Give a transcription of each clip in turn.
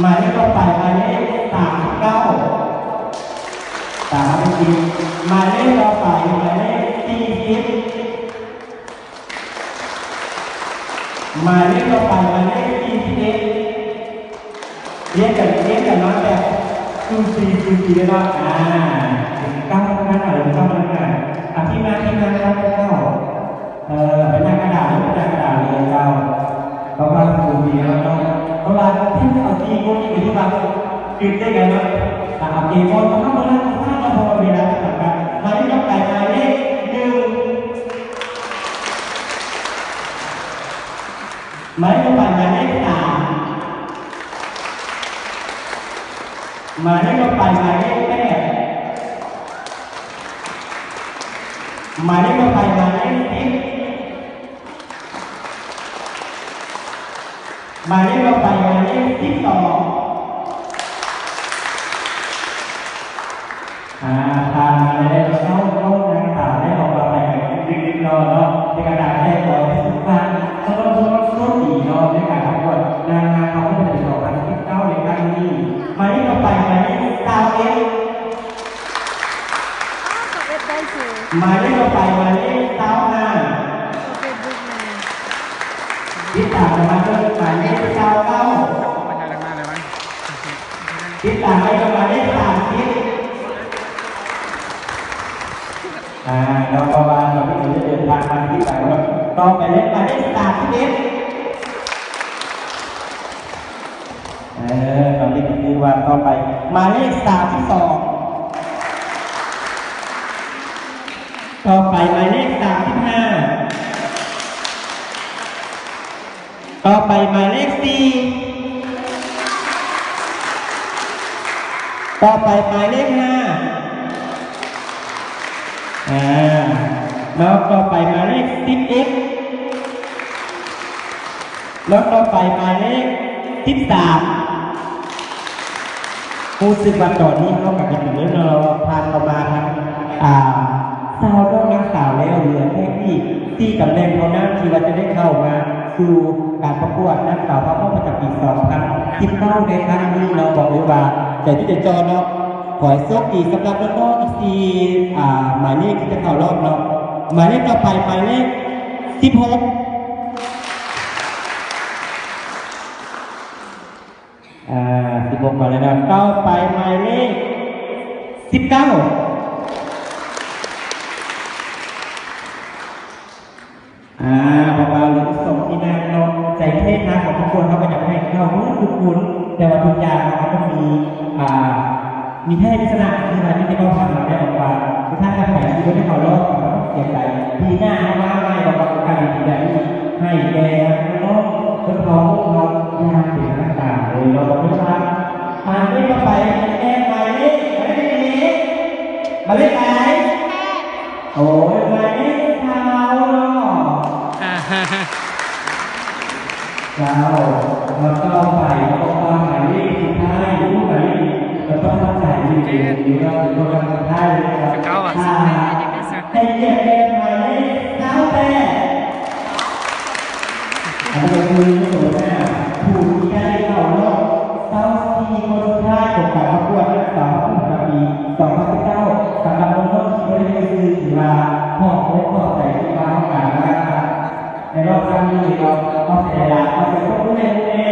ໝາຍເລກຕໍ່ໄປ ໝາຍເລກສາມສິບເກົ້າ ຕາມມາຕິດໆ ໝາຍເລກຕໍ່ໄປ ໝາຍເລກສີ່ສິບ ໝາຍເລກຕໍ່ໄປ ໝາຍເລກສີ່ສິບເອັດ ລຽນກັນ ລຽນກັນມາແບບສູສີ ສູສີເລີຍເນາະ ອ່າ ເປັນກ້າວທາງໜ້າ ເປັນກ້າວທາງໜ້າ ອ່າ ທີມງານ ທີມງານ ເຈົ້າ ເອີ ເປັນໜ້າກະດານເລີຍ ເປັນໜ້າກະດານເລີຍເຈົ້າ ເພາະວ່າສູສີເນາະ ເພາະວ່າແທບຈະເອົາສີ່ຄົນນີ້ກໍຖືວ່າຕື່ນເຕັ້ນກັນເນາະ ອ່າ ເກມບອນຂອງເຮົາບໍ່ໄດ້ ເພາະວ່າເວລາຈຳກັດ ໝາຍເລກຕໍ່ໄປ ໝາຍເລກໜຶ່ງ ໝາຍເລກຕໍ່ໄປ ໝາຍເລກສາມ ໝາຍເລກຕໍ່ໄປ ໝາຍເລກແປດ ໝາຍເລກຕໍ່ໄປ ໝາຍເລກສິບ ໝາຍເລກຕໍ່ໄປ ໝາຍເລກສິບສອງ. ອ່າ ຜ່ານມາແລ້ວເນາະ ນ້ອງນາງສາວໄດ້ອອກມາໄປກັນເລັກໆນ້ອຍໆເນາະ ເປັນການແຕ່ງຕົວທີ່ສຸດຍອດ ຕ້ອງ ຕ້ອງໂຊກດີເນາະ ໃນການປະກວດນາງງາມເຮົາເມື່ອປີສອງພັນສິບເກົ້າໃນຄັ້ງນີ້. ໝາຍເລກຕໍ່ໄປ ໝາຍເລກຊາວເອັດ ຊາວເອັດໄດ້ເຊີຍ ໝາຍເລກຕໍ່ໄປ ໝາຍເລກຊາວຫ້າ ເຂົ້າເຟສບຸກແມ່ ຕິດຕາມກັນມາເບິ່ງ ໝາຍເລກຊາວເກົ້າ ຕິດຕາມໄປກັບໝາຍເລກສາມສິບ ອ່າ ເນາະ ເພາະວ່າຕອນນີ້ເດີນທາງມາທີ່ໄກເນາະ ຕໍ່ໄປເລີຍ ໝາຍເລກສາມສິບເອັດ ເອີ ຕອນນີ້ກໍຄືວ່າຕໍ່ໄປ ໝາຍເລກສາມສິບສອງ ຕໍ່ໄປໝາຍເລກສາມສິບຫ້າ ຕໍ່ໄປໝາຍເລກສີ່ ຕໍ່ໄປໝາຍເລກຫ້າ ອ່າ ເນາະ ຕໍ່ໄປໝາຍເລກສິບເອັດ ເນາະ ຕໍ່ໄປໝາຍເລກສິບສາມ. ຮູ້ສຶກວ່າຕອນນີ້ເຮົາກໍເປັນເລື່ອງເນາະ ຜ່ານເຂົ້າມາທັງ ອ່າ ຊາວນ້ອງນາງສາວແລ້ວ ເຫຼືອແຕ່ອີກສີ່ຕຳແໜ່ງເທົ່ານັ້ນທີ່ວ່າຈະໄດ້ເຂົ້າມາສູ່ການປະກວດນາງສາວເຜົ່າມົ້ງປະຈຳປີສອງພັນສິບເກົ້າໃນຄັ້ງນີ້ເນາະ. ບອກເລີຍວ່າໃຈຕິດໃຈຈ່ອເນາະ. ຂໍໃຫ້ໂຊກດີສຳລັບນ້ອງໆອີກສີ່ ອ່າ ໝາຍເລກທີ່ຈະເຂົ້າຮອບເນາະ. ໝາຍເລກຕໍ່ໄປ ໝາຍເລກສິບຫົກ. ອ່າ ສິບຫົກມາແລ້ວເນາະ. ຕໍ່ໄປໝາຍເລກສິບເກົ້າ. ອ່າ ເພາະວ່າເຫຼືອອີກສອງທີ່ນັ່ງເນາະ ໃຈແທ້ທາງຂອງທຸກຄົນ ເຮົາກໍຢາກໃຫ້ເຂົ້າເໝິດທຸກຄົນ ແຕ່ວ່າທຸກຢ່າງເຮົາກໍຕ້ອງມີ ອ່າ ມີແພ້ມີຊະນະ ຄືວ່າທີ່ເວົ້າຜ່ານມາແລ້ວວ່າ ຖ້າໃຜທີ່ບໍ່ໄດ້ເຂົ້າຮອບກໍບໍ່ຕ້ອງເສຍໃຈ ປີໜ້າເຮົາມາໃໝ່ ແລ້ວກໍໂອກາດດີໆແບບນີ້ ໃຫ້ແກ່ນ້ອງໆ ເພິ່ນເຂົ້າຮ່ວມເຮົາຢ່າງເປັນທາງການເລີຍເນາະ. ເພິ່ນວ່າ ໝາຍເລກຕໍ່ໄປ ແມ່ນໝາຍເລກ ໝາຍເລກ ໝາຍເລກໃດ? ໂອ້ຍ ໝາຍເລກຊາວເນາະ. ເຈົ້າ ແລ້ວຕໍ່ໄປ ເຮົາກໍມາໝາຍເລກສຸດທ້າຍ ໂອ້ ໝາຍເລກ ປະທັບໃຈ ເປັນຄົນສຸດທ້າຍເລີຍເນາະ. ໃຫ້ກຽດແກ່ໝາຍເລກຊາວແປດ. ອັນນີ້ກໍຄືໂຕໜ້າຜູ້ທີ່ໄດ້ເຂົ້າຮອບຊາວສີ່ຄົນສຸດທ້າຍຂອງການປະກວດນາງສາວປະຈຳປີສອງພັນສິບເກົ້າ ສຳລັບນ້ອງໆທີ່ບໍ່ໄດ້ຊື່ ຖືວ່າຂອບອົກຂອບໃຈທີ່ມາຮ່ວມງານໃນຮອບຄັ້ງນີ້ເນາະ. ຂອບໃຈຫຼາຍໆ ຂໍສຽງປົບມືໃຫ້ແດ່.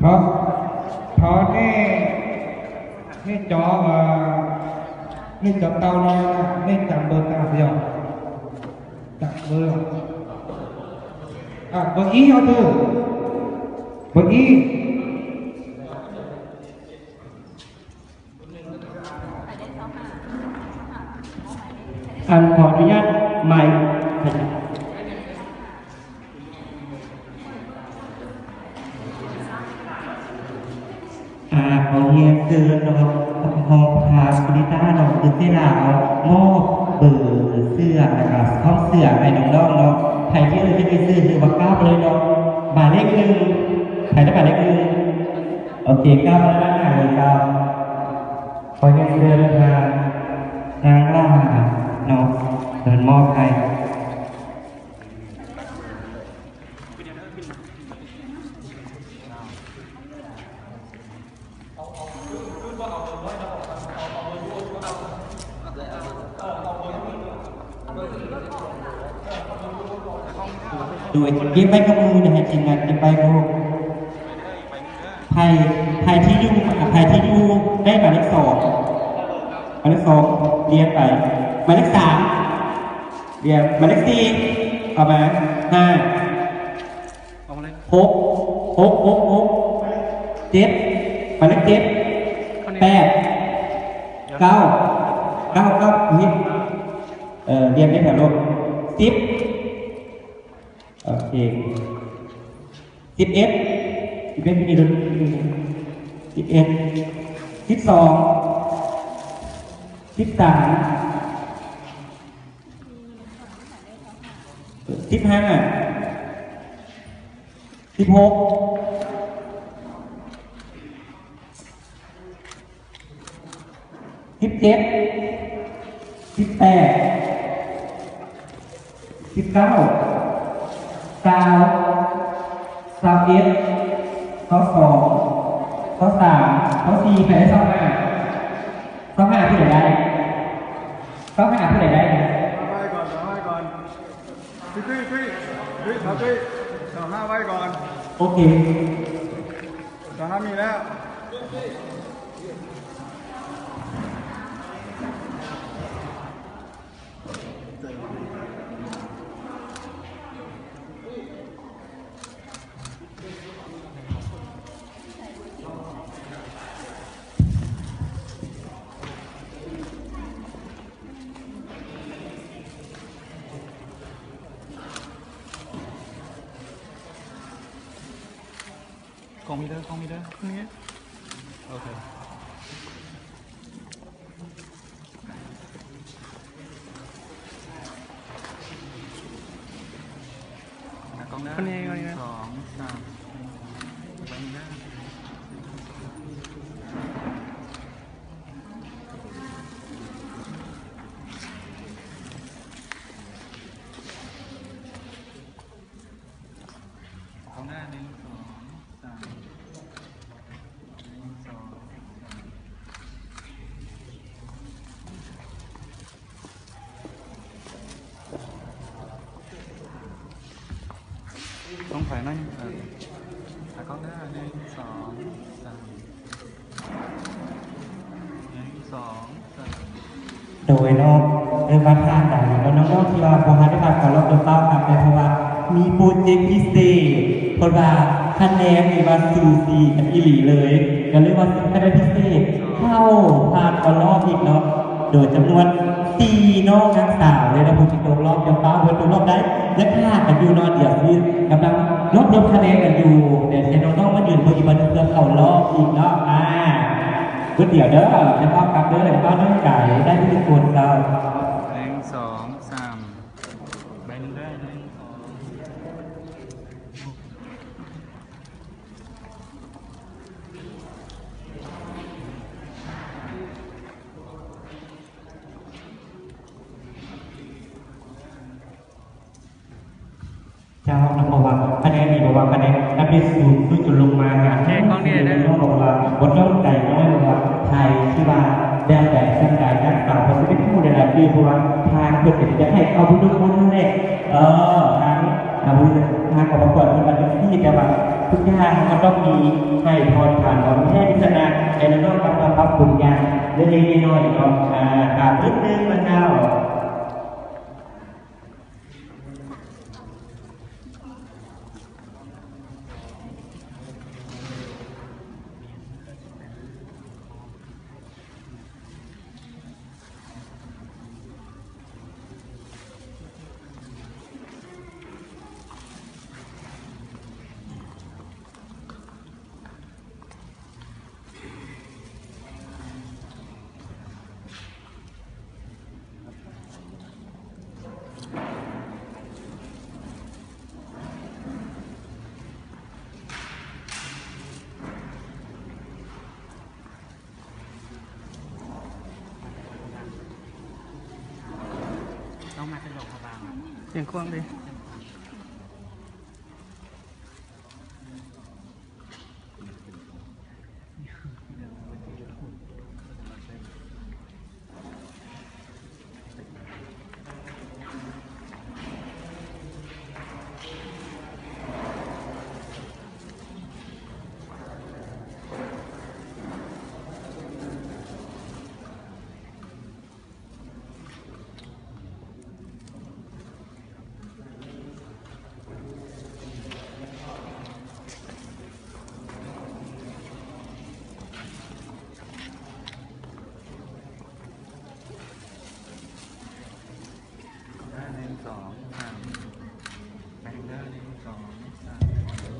ເພາະ ເພາະນີ້ ນີ້ຈອ ເອີ ນີ້ຈອເຕົານ້ອຍນະ ນີ້ຈຳເບີຕາດຽວ ຈຳເບີ ອ່າ ເບີອີເອົາເດີ ເບີອີ. ອັນ ຂໍອະນຸຍາດ ໝາຍ ອ່າ ຂໍຮຽນເຊີນເນາະ ຮອງປະທານຄູລິຕ້າເນາະ ຄືເສດາເນາະ ມອບເບີເສື້ອ ແລ້ວກະຊອກເສື້ອໃຫ້ນ້ອງໆເນາະ. ໃຜທີ່ເອີ່ຍຊື່ ຄືວ່າກ້າວໄປເລີຍເນາະ. ໝາຍເລກໜຶ່ງ ໃຜໄດ້ໝາຍເລກໜຶ່ງ? ໂອເຄ ກ້າວໄປດ້ານໜ້າເລີຍເຈົ້າ. ຂໍຮຽນເຊີນທາງນາງຫຼ້າເນາະ ເພິ່ນມອບໃຫ້. ໂດຍ ເກັບໄວ້ກັບມືນະ ໃຫ້ທີມງານເກັບໄວ້ເນາະ. ໃຜ ໃຜທີ່ຢູ່ ໃຜທີ່ຢູ່ ໄດ້ໝາຍເລກສອງ ໝາຍເລກສອງ ລຽນໄປ ໝາຍເລກສາມ ລຽນ ໝາຍເລກສີ່ ເຂົ້າມາ ຫ້າ ອອກມາເລີຍ ຫົກ ຫົກ ຫົກ ຫົກ ເຈັດ ໝາຍເລກເຈັດ ແປດ ເກົ້າ ເກົ້າ ເກົ້າ ເອີ ລຽນໄດ້ແຖວໂລດ ສິບ ໂອເຄ ສິບເອັດ ສິບເອັດ ມີລຸ້ນ ສິບເອັດ ສິບສອງ ສິບສາມ ສິບຫ້າ ສິບຫົກ ສິບເຈັດ ສິບແປດ ສິບເກົ້າ ຊາວ ຊາວເອັດ ຊາວສອງ ຊາວສາມ ຊາວສີ່ ໃຜໄດ້ຊາວຫ້າ ຊາວຫ້າ ຜູ້ໃດໄດ້? ຊາວຫ້າ ຜູ້ໃດໄດ້? ເອົາໄວ້ກ່ອນ ເອົາໄວ້ກ່ອນ ຕຸ້ຍ ຕຸ້ຍ ຕຸ້ຍ ເອົາໄວ້ກ່ອນ ໂອເຄ ຊາວຫ້າ ມີແລ້ວ. ກ້ອງມີເດີ ກ້ອງມີເດີ ນີ້ ໂອເຄ ໜ້າກ້ອງເດີ ຄົນນີ້ ຄົນນີ້ນະ ສອງ ສາມ ເບິ່ງເດີ. ກ້ອງໜ້າ ໜຶ່ງ ສອງ ສາມ ໜຶ່ງ ສອງ ສາມ ຕ້ອງຖອຍໜ້ອຍໜຶ່ງ ເອີ ຕາກ້ອງໜ້າ ໜຶ່ງ ສອງ ສາມ ໜຶ່ງ ສອງ ໂດຍເນາະ ເອີ້ນວ່າທ່ານໃດເນາະ ນ້ອງໆ ທີ່ວ່າບໍ່ທັນໄດ້ຜ່ານເຂົ້າຮອບໂດຍເປົ່ານຳ ເພາະວ່າມີໂປຣເຈັກພິເສດ ເພິ່ນວ່າຄະແນນນີ້ວ່າສູສີກັນອີ່ຫຼີເລີຍ ກໍເລີຍວ່າສິບຄະແນນພິເສດ ເຂົ້າຜ່ານເຂົ້າຮອບອີກເນາະ ໂດຍຈຳນວນສີ່ນ້ອງນາງສາວເລີຍນະ ຜູ້ທີ່ຕົກຮອບ ຈະຟ້າວເພິ່ນຕົກຮອບໄດ້ ຍັງຖ້າກັນຢູ່ເນາະ ດຽວຊິກຳລັງລວບລວມຄະແນນກັນຢູ່ ດຽວຊິໃຫ້ນ້ອງໆ ມາຢືນເບິ່ງອີກບາດໜຶ່ງ ເພື່ອເຂົ້າຮອບອີກເນາະ ອ່າ ເບິດດຽວເດີ ຢ່າຟ້າວກັບເດີ ຢ່າຟ້າວນຳໃຈ ໄດ້ທຸກຄົນເຈົ້າ ໜຶ່ງ ສອງ ສາມ ໃບໜຶ່ງເດີ ໜຶ່ງ ສອງ ເຈົ້າ ເພາະວ່າຄະແນນນີ້ ເພາະວ່າຄະແນນນັບເປັນສູງສຸດຈົນລົງມາຫາ ໂອເຄ ກ້ອງນີ້ເດີ ນ້ອງບອກວ່າບໍ່ຕ້ອງໃຈນ້ອຍ ເພາະວ່າໃຜທີ່ວ່າແບບໃດສ່ຳໃດ ນັກສາວເພິ່ນຊິເປັນຜູ້ໄດ້ຫຼາຍປີ ເພາະວ່າທາງເພິ່ນກໍຢາກໃຫ້ເອົາຜູ້ໜຶ່ງຄົນນັ້ນແຫຼະ ເອີ ທາງ ທາງ ທາງກອງປະກວດເພິ່ນວ່າຈັ່ງຊີ້ ແຕ່ວ່າທຸກຢ່າງມັນກໍຕ້ອງມີໃຫ້ຜ່ອນຜັນ ຕ້ອງແພ້ທີ່ຊະນະ ໃຫ້ນ້ອງໆ ກັບມາປັບປຸງຢ່າງເລັກໆ ນ້ອຍໆ ເນາະ ອ່າ ຕາມນິດໜຶ່ງນະເຈົ້າ. ໂ ສຽງກວ້າງເດ້.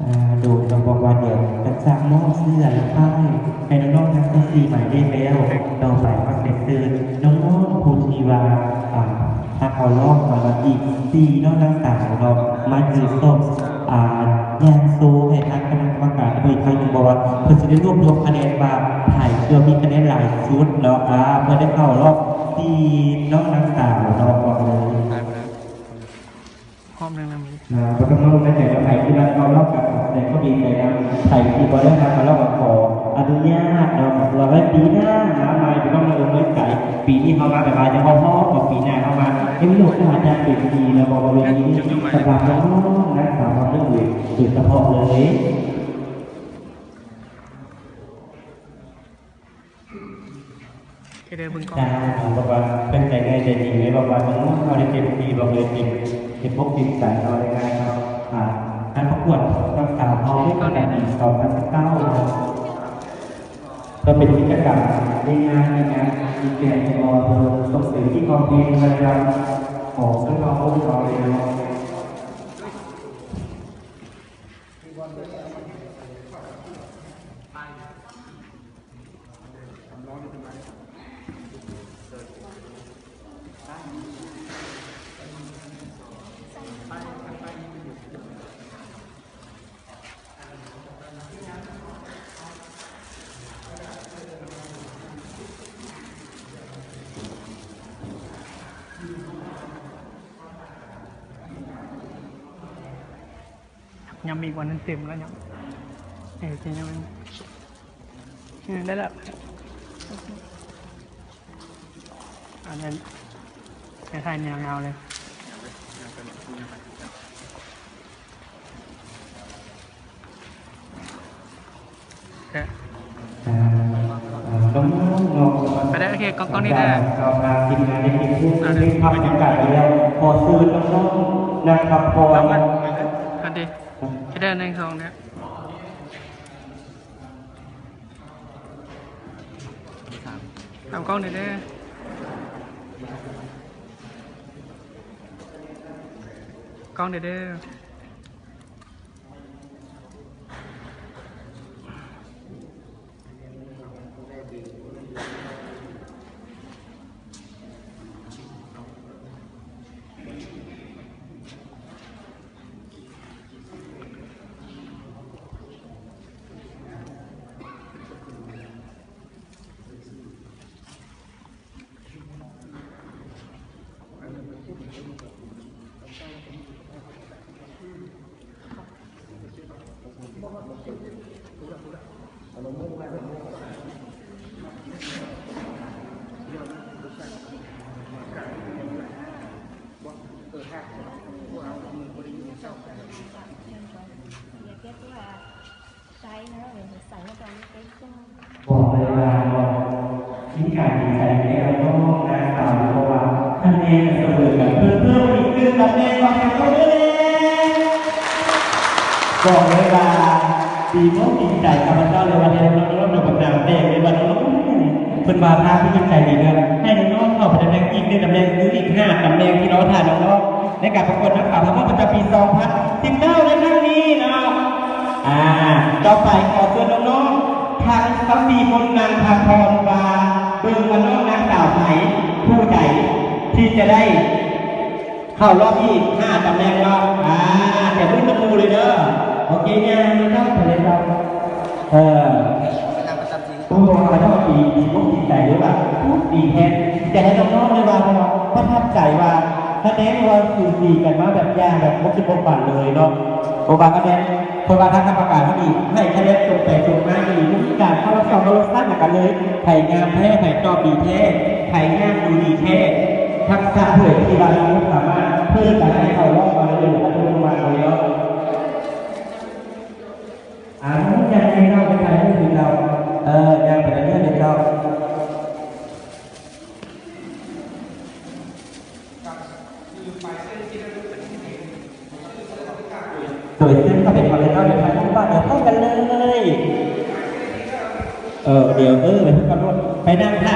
ອ່າ ໂດຍ ຕ້ອງບອກວ່າ ດຽວຈະສະມອບເສື້ອ ແລະ ປ້າຍໃຫ້ນ້ອງໆ ທັງສິບສີ່ໝາຍເລກແລ້ວ. ຕໍ່ໄປກໍຊິເຊີນນ້ອງໆ ຜູ້ທີ່ວ່າ ອ່າ ຮັກເຮົາລອບມາລະອີກສີ່ເນາະ ນາງສາວເນາະ ມາຢືນສອບ ອ່າ ແຍງໂຊໃຫ້ທາງຄະນະກຳມະການເບິ່ງອີກຄັ້ງໜຶ່ງ ເພາະວ່າເພິ່ນຊິໄດ້ລວບລວມຄະແນນວ່າໃຜທີ່ວ່າມີຄະແນນຫຼາຍສຸດເນາະ ອ່າ ເພື່ອໄດ້ເຂົ້າລອບສີ່ເນາະ ນາງສາວເນາະ ບອກເລີຍ. ຮອບໜຶ່ງນະມີ ອ່າ ບໍ່ຕ້ອງເວົ້າໃນໃຈວ່າໃຜທີ່ວ່າເຂົ້າລອບການສະແດງຄວາມດີໃຈນຳ. ໃຜທີ່ບໍ່ໄດ້ມາເຂົ້າລອບກໍຂໍອະນຸຍາດເນາະ ເພື່ອໄວ້ປີໜ້າມາໃໝ່ ບໍ່ຕ້ອງເອົາໄວ້ໃຈ. ປີນີ້ເຮົາມາແບບວ່າຍັງບໍ່ພ້ອມ ເພາະປີໜ້າເຮົາມາຍັງມີໂອກາດຈາກເວທີເນາະ ເພາະວ່າເວທີນີ້ສຳລັບນ້ອງໆ ນາງສາວເຮົາໂດຍສະເພາະເລີຍ. ເຮັດໃຫ້ເບິ່ງກ່ອນ ເພິ່ນໃຈງ່າຍໃຈດີເລີຍ ບອກວ່ານ້ອງໆ ເຮົາໄດ້ເຕັມທີ່ ບອກເລີຍເຕັມ ເຕັມອົກເຕັມໃຈເນາະ ໄດ້ງ່າຍເນາະ. ອ່າ ການປະກວດນາງສາວເຮົາໃນປະຈຳປີສອງພັນສິບເກົ້າເນາະ ກໍເປັນກິດຈະກຳງ່າຍໆ ໃນງານ ໃນງານມີແກ່ງ ເພາະວ່າເພິ່ນສົ່ງເສີມທີ່ຂອງເພງ ແລະ ຂອງເພິ່ນເຮົາເນາະ. ຍຳອີກ ວັນນັ້ນເຕັມແລ້ວຍຳ ເອີ ຊິຍຳ ເອີ ໄດ້ແລ້ວ ອັນນັ້ນ ໃຫ້ຖ່າຍແນວຍາວເລີຍ ເອີ ອ່າ ນ້ອງໆ ໄປໄດ້ ໂອເຄ ກ້ອງ ກ້ອງນີ້ເດີ ເຮົາພາທີມງານໄດ້ເກັບກູ້ເກັບພາບບັນຍາກາດໄປແລ້ວ ຂໍເຊີນນ້ອງໆ ນັກພັກຜ່ອນ ອັນນີ້ ເດີ ໜຶ່ງ ສອງ ເດີ ຕາມກ້ອງນີ້ເດີ ກ້ອງນີ້ເດີ. ໃຊ້ເນາະ ໃສ່ໃຫ້ຕອນເລັກໆກ່ອນ ບອກເລີຍວ່າເນາະ ມີການດີໃຈແລ້ວເນາະ ນາງສາວ ເພາະວ່າຄະແນນສະເໝີກັນ ເພີ່ມອີກໜຶ່ງຕຳແໜ່ງ ຂໍສຽງຕົບມືແດ່. ບອກເລີຍວ່າດີອົກດີໃຈ ຂ້າພະເຈົ້າເລີຍວ່າ ໄດ້ນ້ອງໆ ດອກບັກໜາວແຕກເລີຍວ່າ ນ້ອງໆ ເພິ່ນວ່າພາຜູ້ໃຫຍ່ໃຈດີເດີ ໃຫ້ນ້ອງໆ ເຂົ້າໄປຕຳແໜ່ງອີກໜຶ່ງຕຳແໜ່ງ ຄືອີກຫ້າຕຳແໜ່ງທີ່ລໍຖ້ານ້ອງໆ ໃນການປະກວດນາງສາວລາວປະຈຳປີສອງພັນສິບເກົ້າໃນຄັ້ງນີ້ເນາະ. ອ່າ ຕໍ່ໄປຂໍເຊີນນ້ອງໆ ທັງຊາວສີ່ຄົນນັ່ງພັກຜ່ອນວ່າ ເບິ່ງວ່ານ້ອງນາງສາວໃຜ ຜູ້ໃດທີ່ຈະໄດ້ເຂົ້າລອບອີກຫ້າຕຳແໜ່ງເນາະ. ອ່າ ຕຽມລຸ້ນນຳໝູ່ເລີຍເດີ. ໂອເຄ ຍ່າງເດີເຈົ້າ ໄປເລີຍເຈົ້າ. ເອີ ຜູ້ວ່າເຈົ້າດີ ດີອົກດີໃຈເລີຍວ່າ ໂອ້ ດີແທ້ ຢາກໃຫ້ນ້ອງໆ ເລີຍວ່າ ປະທັບໃຈວ່າ ຄະແນນວ່າສູສີກັນມາແບບຢ່າງແບບບໍ່ຄິດບໍ່ຝັນເລີຍເນາະ. ເພາະວ່າຄະແນນ ເພາະວ່າທາງກຳມະການເຮົານີ້ໃຫ້ຄະແນນຕົງໄປຕົງມາອີ່ຫຼີ ບໍ່ມີການເຄົາລົບຊ້ອນເຄົາລົບຊັ້ນຫຍັງກັນເລີຍ. ໃຜງາມແທ້ ໃຜຕອບດີແທ້ ໃຜຍ່າງດູດີແທ້ ທັກສະເຜີຍທີ່ວ່າເຮົາສາມາດເພີ່ມກັນໃຫ້ເຂົ້າຮອບມາໄດ້ເລີຍ ອັດຕະໂນມັດເລີຍເນາະ. ອ່າ ຍັງໄດ້ເນາະ ໄປຖ່າຍຮູບເຂົາເຈົ້າ ເອີ ຍ່າງໄປເລື້ອຍໆເຂົາເຈົ້າ. ໂດຍເຊິ່ງເຂົາເປັນຂອງເຈົ້າ ດຽວຖ່າຍຮູບ ດຽວພ້ອມກັນເລີຍ. ເອີ ດຽວ ເອີ ໄປພົບກັນໂລດ ໄປນັ່ງຖ້າ.